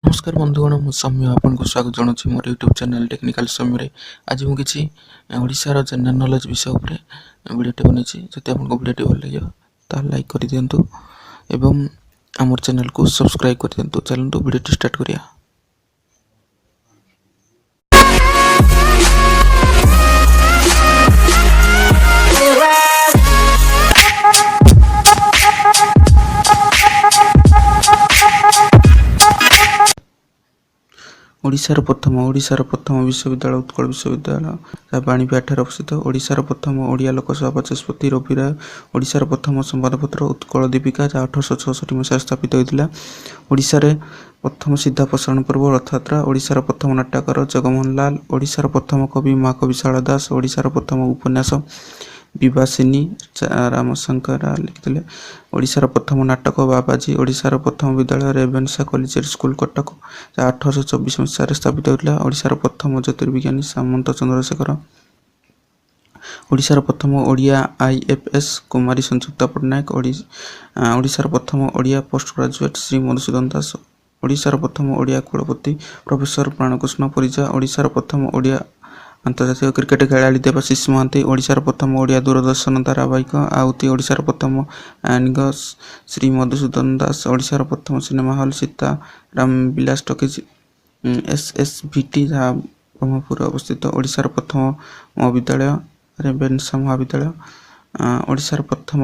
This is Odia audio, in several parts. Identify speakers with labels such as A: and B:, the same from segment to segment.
A: ନମସ୍କାର ବନ୍ଧୁଗଣ, ମୁଁ ସୌମ୍ୟ ଆପଣଙ୍କୁ ସ୍ୱାଗତ ଜଣାଉଛି ମୋର ୟୁଟ୍ୟୁବ୍ ଚ୍ୟାନେଲ୍ ଟେକ୍ନିକାଲ୍ ସୌମ୍ୟରେ। ଆଜି ମୁଁ କିଛି ଓଡ଼ିଶାର ଜେନେରାଲ୍ ନଲେଜ୍ ବିଷୟ ଉପରେ ଭିଡ଼ିଓଟି ବନେଇଛି। ଯଦି ଆପଣଙ୍କୁ ଭିଡ଼ିଓଟି ଭଲ ଲାଗିବ, ତାହେଲେ ଲାଇକ୍ କରିଦିଅନ୍ତୁ ଏବଂ ଆମର ଚ୍ୟାନେଲ୍କୁ ସବସ୍କ୍ରାଇବ୍ କରିଦିଅନ୍ତୁ। ଚାଲନ୍ତୁ, ଭିଡ଼ିଓଟି ଷ୍ଟାର୍ଟ କରିବା। ଓଡ଼ିଶାର ପ୍ରଥମ ବିଶ୍ୱବିଦ୍ୟାଳୟ ଉତ୍କଳ ବିଶ୍ୱବିଦ୍ୟାଳୟ, ଯାହା ବାଣୀବିହାରଠାରେ ଅବସ୍ଥିତ। ଓଡ଼ିଶାର ପ୍ରଥମ ଓଡ଼ିଆ ଲୋକସଭା ବାଚସ୍ପତି ରବି ରାୟ। ଓଡ଼ିଶାର ପ୍ରଥମ ସମ୍ବାଦପତ୍ର ଉତ୍କଳ ଦୀପିକା, ଯାହା 1866 ମସିହାରେ ସ୍ଥାପିତ ହୋଇଥିଲା। ଓଡ଼ିଶାରେ ପ୍ରଥମ ସିଧା ପ୍ରସାରଣ ପର୍ବ ରଥଯାତ୍ରା। ଓଡ଼ିଶାର ପ୍ରଥମ ନାଟ୍ୟକାର ଜଗମୋହନ ଲାଲ। ଓଡ଼ିଶାର ପ୍ରଥମ କବି ମହାକବି ଶାରଳା ଦାସ। ଓଡ଼ିଶାର ପ୍ରଥମ ଉପନ୍ୟାସ ବିବାସିନୀ, ରାମଶଙ୍କର ଲେଖିଥିଲେ। ଓଡ଼ିଶାର ପ୍ରଥମ ନାଟକ ବାବାଜୀ। ଓଡ଼ିଶାର ପ୍ରଥମ ବିଦ୍ୟାଳୟ ରେଭେନ୍ସା କଲେଜିଏଟ୍ ସ୍କୁଲ, କଟକ, ଯାହା 1824 ମସିହାରେ ସ୍ଥାପିତ ହୋଇଥିଲା। ଓଡ଼ିଶାର ପ୍ରଥମ ଜ୍ୟୋତିର୍ବିଜ୍ଞାନୀ ସାମନ୍ତ ଚନ୍ଦ୍ରଶେଖର। ଓଡ଼ିଶାର ପ୍ରଥମ ଓଡ଼ିଆ ଆଇଏଫଏସ୍ କୁମାରୀ ସଂଯୁକ୍ତା ପଟ୍ଟନାୟକ। ଓଡ଼ିଶାର ପ୍ରଥମ ଓଡ଼ିଆ ପୋଷ୍ଟ ଗ୍ରାଜୁଏଟ୍ ଶ୍ରୀ ମଧୁସୂଦନ ଦାସ। ଓଡ଼ିଶାର ପ୍ରଥମ ଓଡ଼ିଆ କୁଳପତି ପ୍ରଫେସର ପ୍ରାଣକୃଷ୍ଣ ପରିଜା। ଓଡ଼ିଶାର ପ୍ରଥମ ଓଡ଼ିଆ ଆନ୍ତର୍ଜାତିକ କ୍ରିକେଟ ଖେଳାଳି ଦେବାଶିଷ ମହାନ୍ତି। ଓଡ଼ିଶାର ପ୍ରଥମ ଓଡ଼ିଆ ଦୂରଦର୍ଶନ ଧାରାବାହିକ ଆହୁତି। ଓଡ଼ିଶାର ପ୍ରଥମ ଆଇନଜ୍ଞ ଶ୍ରୀ ମଧୁସୂଦନ ଦାସ। ଓଡ଼ିଶାର ପ୍ରଥମ cinema hall Sitaram Bilas talkies, SSVT, ଯାହା ବ୍ରହ୍ମପୁରରେ ଅବସ୍ଥିତ। ଓଡ଼ିଶାର ପ୍ରଥମ ମହାବିଦ୍ୟାଳୟ ରେଭେନ୍ସା ମହାବିଦ୍ୟାଳୟ। ଓଡ଼ିଶାର ପ୍ରଥମ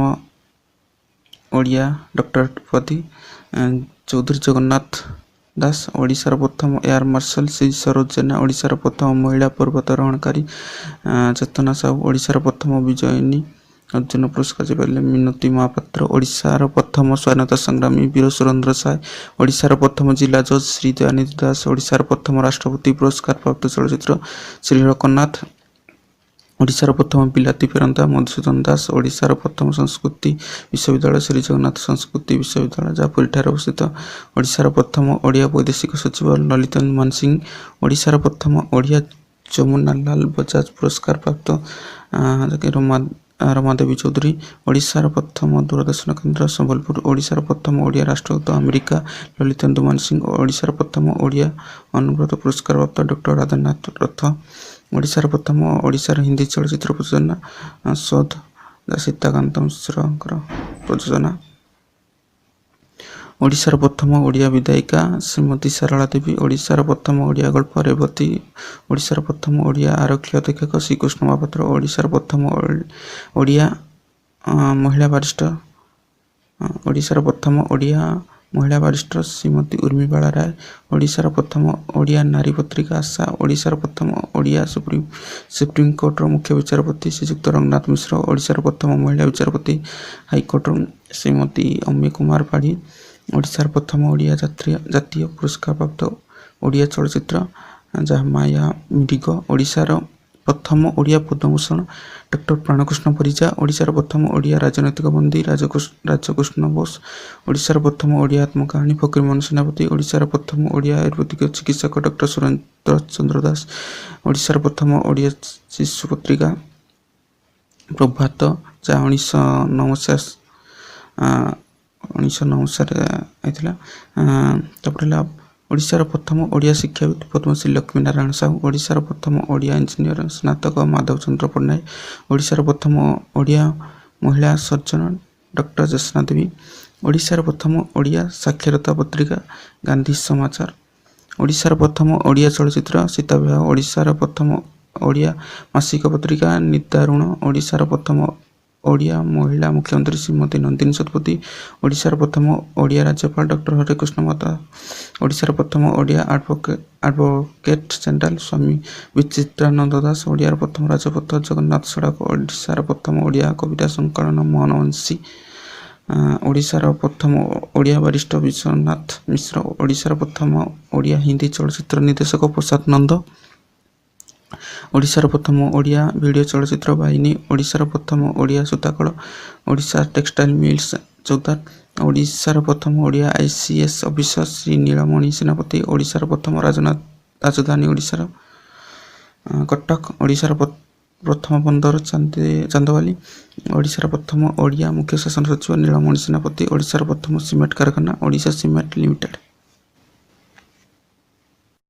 A: ଓଡ଼ିଆ ଡକ୍ଟରେଟ୍ ଉପାଧି ଚୌଧୁରୀ ଜଗନ୍ନାଥ ଦାସ। ଓଡ଼ିଶାର ପ୍ରଥମ ଏୟାର ମାର୍ଶାଲ ଶ୍ରୀ ସରୋଜ ଜେନା। ଓଡ଼ିଶାର ପ୍ରଥମ ମହିଳା ପର୍ବତାରୋହଣକାରୀ ଚେତନା ସାହୁ। ଓଡ଼ିଶାର ପ୍ରଥମ ବିଜୟିନୀ ଅର୍ଜୁନ ପୁରସ୍କାର ପାଇଲେ ମିନତୀ ମହାପାତ୍ର। ଓଡ଼ିଶାର ପ୍ରଥମ ସ୍ୱାଧୀନତା ସଂଗ୍ରାମୀ ବୀର ସୁରେନ୍ଦ୍ର ସାଏ। ଓଡ଼ିଶାର ପ୍ରଥମ ଜିଲ୍ଲା ଜଜ୍ ଶ୍ରୀ ଦୟାନିଧି ଦାସ। ଓଡ଼ିଶାର ପ୍ରଥମ ରାଷ୍ଟ୍ରପତି ପୁରସ୍କାର ପ୍ରାପ୍ତ ଚଳଚ୍ଚିତ୍ର ଶ୍ରୀ ଲୋକନାଥ। ଓଡ଼ିଶାର ପ୍ରଥମ ବିଲାତି ଫେରନ୍ତା ମଧୁସୂଦନ ଦାସ। ଓଡ଼ିଶାର ପ୍ରଥମ ସଂସ୍କୃତି ବିଶ୍ୱବିଦ୍ୟାଳୟ ଶ୍ରୀ ଜଗନ୍ନାଥ ସଂସ୍କୃତି ବିଶ୍ୱବିଦ୍ୟାଳୟ, ଯାହା ପୁରୀଠାରେ ଅବସ୍ଥିତ। ଓଡ଼ିଶାର ପ୍ରଥମ ଓଡ଼ିଆ ବୈଦେଶିକ ସଚିବ ଲଳିତ ମାନସିଂହ। ଓଡ଼ିଶାର ପ୍ରଥମ ଓଡ଼ିଆ ଯମୁନାଲାଲ ବଜାଜ ପୁରସ୍କାର ପ୍ରାପ୍ତ ରମାଦେବୀ ଚୌଧୁରୀ। ଓଡ଼ିଶାର ପ୍ରଥମ ଦୂରଦର୍ଶନ କେନ୍ଦ୍ର ସମ୍ବଲପୁର। ଓଡ଼ିଶାର ପ୍ରଥମ ଓଡ଼ିଆ ରାଷ୍ଟ୍ରଦୂତ ଆମେରିକା ଲଳିତେନ୍ଦୁ ମାନସିଂହ। ଓଡ଼ିଶାର ପ୍ରଥମ ଓଡ଼ିଆ ଅନୁବ୍ରତ ପୁରସ୍କାର ପ୍ରାପ୍ତ ଡକ୍ଟର ରାଧାନାଥ ରଥ। ଓଡ଼ିଶାର ପ୍ରଥମ ଓଡ଼ିଶାର ହିନ୍ଦୀ ଚଳଚ୍ଚିତ୍ର ପ୍ରଯୋଜନା ଶୋଧ, ସୀତାକାନ୍ତ ମିଶ୍ରଙ୍କର ପ୍ରଯୋଜନା। ଓଡ଼ିଶାର ପ୍ରଥମ ଓଡ଼ିଆ ବିଧାୟିକା ଶ୍ରୀମତୀ ସାରଳା ଦେବୀ। ଓଡ଼ିଶାର ପ୍ରଥମ ଓଡ଼ିଆ ଗଳ୍ପ ରେବତୀ। ଓଡ଼ିଶାର ପ୍ରଥମ ଓଡ଼ିଆ ଆରକ୍ଷୀ ଅଧୀକ୍ଷକ ଶ୍ରୀକୃଷ୍ଣ ମହାପାତ୍ର। ଓଡ଼ିଶାର ପ୍ରଥମ ଓଡ଼ିଆ ମହିଳା ବାରିଷ୍ଟର ଓଡ଼ିଶାର ପ୍ରଥମ ଓଡ଼ିଆ ମହିଳା ବାରିଷ୍ଟର ଶ୍ରୀମତୀ ଉର୍ମିବାଳା ରାୟ। ଓଡ଼ିଶାର ପ୍ରଥମ ଓଡ଼ିଆ ନାରୀ ପତ୍ରିକା ଆଶା। ଓଡ଼ିଶାର ପ୍ରଥମ ଓଡ଼ିଆ ସୁପ୍ରିମକୋର୍ଟର ମୁଖ୍ୟ ବିଚାରପତି ଶ୍ରୀଯୁକ୍ତ ରଙ୍ଗନାଥ ମିଶ୍ର। ଓଡ଼ିଶାର ପ୍ରଥମ ମହିଳା ବିଚାରପତି ହାଇକୋର୍ଟର ଶ୍ରୀମତୀ ଅମି କୁମାର ପାଢ଼ୀ। ଓଡ଼ିଶାର ପ୍ରଥମ ଓଡ଼ିଆ ଜାତୀୟ ପୁରସ୍କାରପ୍ରାପ୍ତ ଓଡ଼ିଆ ଚଳଚ୍ଚିତ୍ର ଯାହା ମାୟା ମୃଗ। ଓଡ଼ିଶାର ପ୍ରଥମ ଓଡ଼ିଆ ପଦ୍ମଭୂଷଣ ଡକ୍ଟର ପ୍ରାଣକୃଷ୍ଣ ପରିଜା। ଓଡ଼ିଶାର ପ୍ରଥମ ଓଡ଼ିଆ ରାଜନୈତିକ ବନ୍ଦୀ ରାଜକୃଷ୍ଣ ବୋଷ। ଓଡ଼ିଶାର ପ୍ରଥମ ଓଡ଼ିଆ ଆତ୍ମକାହାଣୀ ଫକୀରମୋହନ ସେନାପତି। ଓଡ଼ିଶାର ପ୍ରଥମ ଓଡ଼ିଆ ଆୟୁର୍ବେଦିକ ଚିକିତ୍ସକ ଡକ୍ଟର ସୁରେନ୍ଦ୍ର ଚନ୍ଦ୍ର ଦାସ। ଓଡ଼ିଶାର ପ୍ରଥମ ଓଡ଼ିଆ ଶିଶୁ ପତ୍ରିକା ପ୍ରଭାତ, ଯାହା 1909 ମସିହାରେ ହେଇଥିଲା। ତାପରେ ହେଲା ଓଡ଼ିଶାର ପ୍ରଥମ ଓଡ଼ିଆ ଶିକ୍ଷାବିତ୍ ପଦ୍ମଶ୍ରୀ ଲକ୍ଷ୍ମୀ ନାରାୟଣ ସାହୁ। ଓଡ଼ିଶାର ପ୍ରଥମ ଓଡ଼ିଆ ଇଞ୍ଜିନିୟର ସ୍ନାତକ ମାଧବ ଚନ୍ଦ୍ର ପଟ୍ଟନାୟକ। ଓଡ଼ିଶାର ପ୍ରଥମ ଓଡ଼ିଆ ମହିଳା ସର୍ଜନ ଡକ୍ଟର ଜ୍ୟୋତ୍ସ୍ନା ଦେବୀ। ଓଡ଼ିଶାର ପ୍ରଥମ ଓଡ଼ିଆ ସାକ୍ଷରତା ପତ୍ରିକା ଗାନ୍ଧୀ ସମାଚାର। ଓଡ଼ିଶାର ପ୍ରଥମ ଓଡ଼ିଆ ଚଳଚ୍ଚିତ୍ର ସୀତା ବିବାହ। ଓଡ଼ିଶାର ପ୍ରଥମ ଓଡ଼ିଆ ମାସିକ ପତ୍ରିକା ନିଦାରୁଣ। ଓଡ଼ିଶାର ପ୍ରଥମ ଓଡ଼ିଆ ମହିଳା ମୁଖ୍ୟମନ୍ତ୍ରୀ ଶ୍ରୀମତୀ ନନ୍ଦିନୀ ଶତପଥୀ। ଓଡ଼ିଶାର ପ୍ରଥମ ଓଡ଼ିଆ ରାଜ୍ୟପାଳ ଡକ୍ଟର ହରେକୃଷ୍ଣ ମହତାବ। ଓଡ଼ିଶାର ପ୍ରଥମ ଓଡ଼ିଆ ଆଡ଼ଭୋକେଟ୍ ଜେନେରାଲ ସ୍ୱାମୀ ବିଚିତ୍ରାନନ୍ଦ ଦାସ। ଓଡ଼ିଆର ପ୍ରଥମ ରାଜପଥ ଜଗନ୍ନାଥ ସଡ଼କ। ଓଡ଼ିଶାର ପ୍ରଥମ ଓଡ଼ିଆ କବିତା ସଂକଳନ ମୋହନବଂଶୀ। ଓଡ଼ିଶାର ପ୍ରଥମ ଓଡ଼ିଆ ବାରିଷ୍ଟର ବିଶ୍ୱନାଥ ମିଶ୍ର। ଓଡ଼ିଶାର ପ୍ରଥମ ଓଡ଼ିଆ ହିନ୍ଦୀ ଚଳଚ୍ଚିତ୍ର ନିର୍ଦ୍ଦେଶକ ପ୍ରସାଦ ନନ୍ଦ। ଓଡ଼ିଶାର ପ୍ରଥମ ଓଡ଼ିଆ ଭିଡ଼ିଓ ଚଳଚ୍ଚିତ୍ର ବାହିନୀ। ଓଡ଼ିଶାର ପ୍ରଥମ ଓଡ଼ିଆ ସୂତାକଳ ଓଡ଼ିଶା ଟେକ୍ସଟାଇଲ ମିଲ୍ସ, ଚୌଦ୍ୱାର। ଓଡ଼ିଶାର ପ୍ରଥମ ଓଡ଼ିଆ ଆଇସିଏସ୍ ଅଫିସର ଶ୍ରୀ ନୀଳମଣି ସେନାପତି। ଓଡ଼ିଶାର ପ୍ରଥମ ରାଜଧାନୀ ଓଡ଼ିଶାର କଟକ। ଓଡ଼ିଶାର ପ୍ରଥମ ବନ୍ଦର ଚାନ୍ଦବାଲି। ଓଡ଼ିଶାର ପ୍ରଥମ ଓଡ଼ିଆ ମୁଖ୍ୟ ଶାସନ ସଚିବ ନୀଳମଣି ସେନାପତି। ଓଡ଼ିଶାର ପ୍ରଥମ ସିମେଣ୍ଟ କାରଖାନା ଓଡ଼ିଶା ସିମେଣ୍ଟ ଲିମିଟେଡ୍।